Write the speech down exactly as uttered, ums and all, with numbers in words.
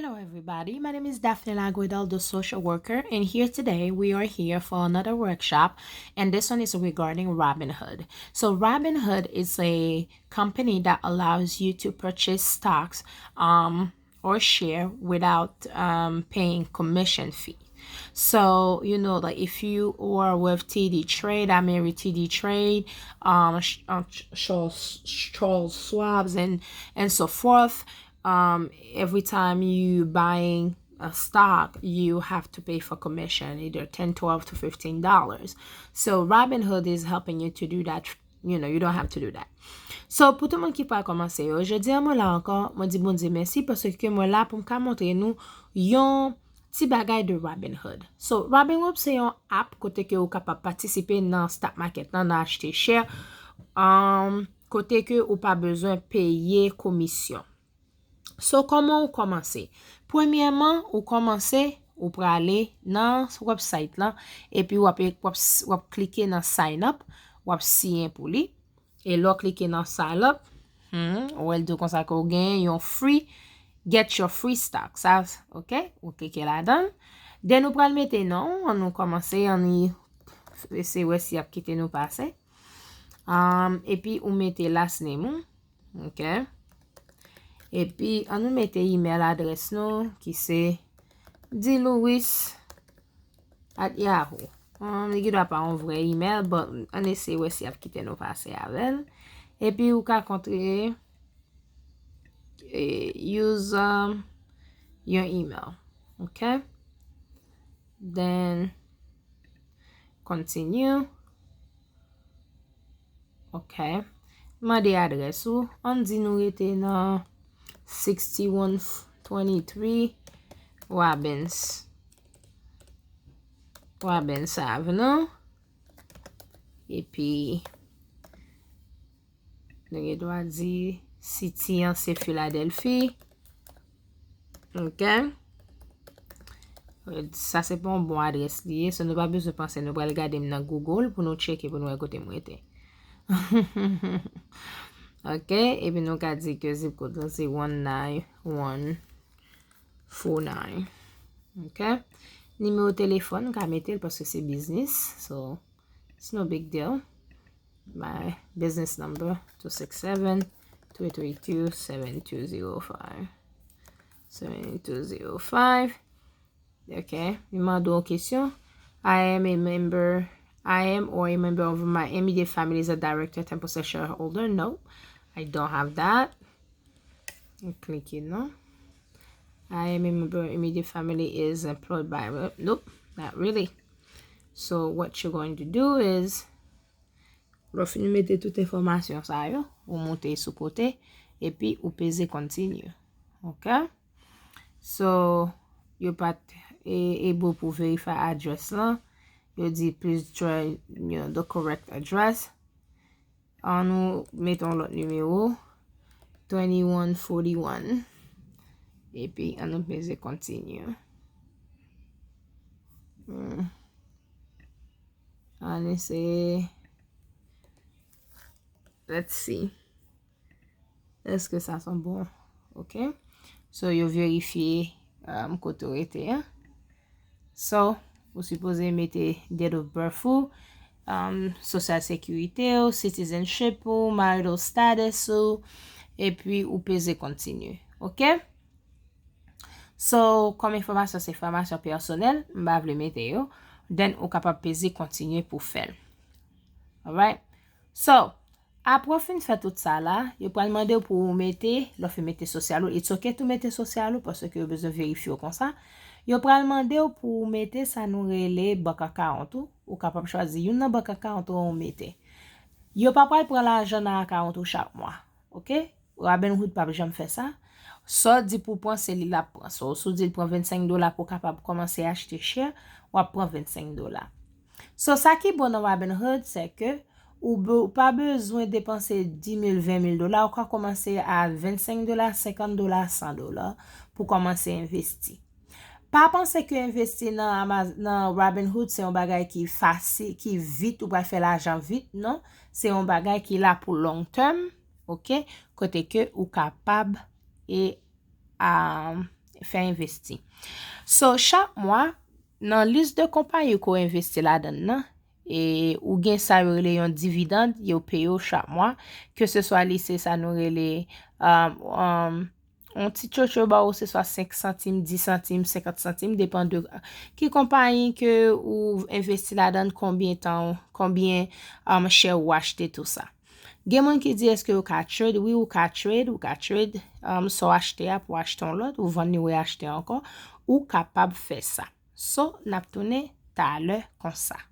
Hello, everybody. My name is Daphne Laguedal, the social worker, and here today we are here for another workshop, and this one is regarding Robinhood. So, Robinhood is a company that allows you to purchase stocks um, or share without um, paying commission fee. So, you know, like if you are with T D Trade, I'm here with T D Trade, um, Charles Schwab's, and, and so forth. Um, every time you buying a stock, you have to pay for commission, either ten, twelve to fifteen dollars. So Robinhood is helping you to do that. You know, you don't have to do that. So, pou tout moun ki pa kòmanse yo, jodi a mwen la ankò, mwen di Bondye mèsi paske mwen la pou m ka montre nou yon ti bagay de Robinhood. So, Robinhood se yon app kote ke ou kapab patisipe nan stock market lan, nan achte share, um, kote ke ou pa bezwen peye komisyon. So, kòman ou kòmanse? Premyèman, ou kòmanse, ou prale nan website lan, epi w ap, w ap, w ap klike nan sign up, w ap siyen pou li. E lè w klike nan sign up, hmm, ou wè l di w konsa ke w gen yon free, get your free stock. Sa, ok, ou klike ladan l. Then ou pral mete non, an nou kòmanse, an nou eseye wè si y ap kite nou pase. Um, epi ou mete last name ou. Ok. Epi, an nou mete email adrès nou, ki se D Louis at yahoo. Um, li gen dwa pa yon vrè email, but an eseye wè si y ap kite nou pase avè l. Epi, ou ka kontre, eh, use, um, yon email. Ok. Then, continue. Ok. Mande adrès ou. Ann di nou rete nan sixty-one twenty-three Robbins, Robbins Avenue. Epi, nou gen dwa di City an se Philadelphie. Ok. Sa se pa yon bon adrès li ye, so nou pa bezwen panse nou pral gade m nan Google pou nou tcheke pou nou wè kote m rete. Ok, epi nou ka di ke zip code lan se one nine one four nine. Ok. Nimewo telefòn, ka mete l paske se biznis, so it's no big deal. My business number, two six seven, three three two, seven two zero five. Seven two zero five. Ok. Li mande w kesyon. I am a member, I am or a member of my immediate family is a director, ten percent shareholder. No, I don't have that. Klike non. I am a member, immediate family is employed by, nope, not really. So what you're going to do is, lè w fin mete tout enfòmasyon sa yo, ou moute sou kote, epi ou peze continue. Ok? So, yo pa t, e, able pou verify address lan. Yo di, please try, you know, the correct address. An nou mete yon lòt nimewo, twenty-one forty-one. Epi, an nou peze continue. Hmm. An eseye. Let's see. Èske sa se bon? Ok. So, yo verifye, um, kote w rete a. So, ou sipoze mete date of birth ou, um, social security ou, citizenship ou, marital status ou, epi ou peze continue. Ok? So, kòm enfòmasyon, se enfòmasyon pèsonèl, m pa vle mete yo. Then, ou kapab peze continue pou fè l. Alright? So, apre w fin fè tout sa la, yo pral mande w pou w mete, lè w fin mete sosyal ou, it's ok tou mete sosyal ou, paske yo bezwen verifye w konsa. Yo pral mande w pou w mete sa nou rele bank account ou. Ou kapab chwazi youn nan bank account ou an ou mete. Yo pa pral pran lajan nan account ou chak mwa. Ok? Robinhood p ap janm fè sa. Sa w di pou w pran, se li l ap pran. So, si w di l pran vennsenk dola pou w kapab kòmanse achte share, w ap pran vennsenk dola. So, sa ki bon nan Robinhood, se ke ou be-, ou pa bezwen depanse dis mil, ven mil dola, ou ka kòmanse a vennsenk dola, senkant dola, san dola pou kòmanse envesti. Pa panse ke envesti nan Amaz-, nan Robinhood se yon bagay ki fasil, ki vit, ou pral fè lajan vit, non. Se yon bagay ki la pou long term, ok? Kote ke ou kapab e, a, fè envesti. So, chak mwa, nan lis de konpayi ke w envesti ladan l nan, e ou gen sa yo rele yon dividend, yo peye w chak mwa, ke se swa li se sa nou rele, um, um, yon ti tchotcho ba ou, se swa senk santim, dis santim, senkant santim, depann de ki konpayi ke ou envesti ladan, konbyen tan, konbyen, um, share ou achte, tou sa. Gen moun ki di, èske ou ka trade? Wi, ou ka trade, ou ka trade, um, sa w achte a pou achte yon lòt, ou vann li, ou achte ankò, ou kapab fè sa. So, n ap tounen talè konsa.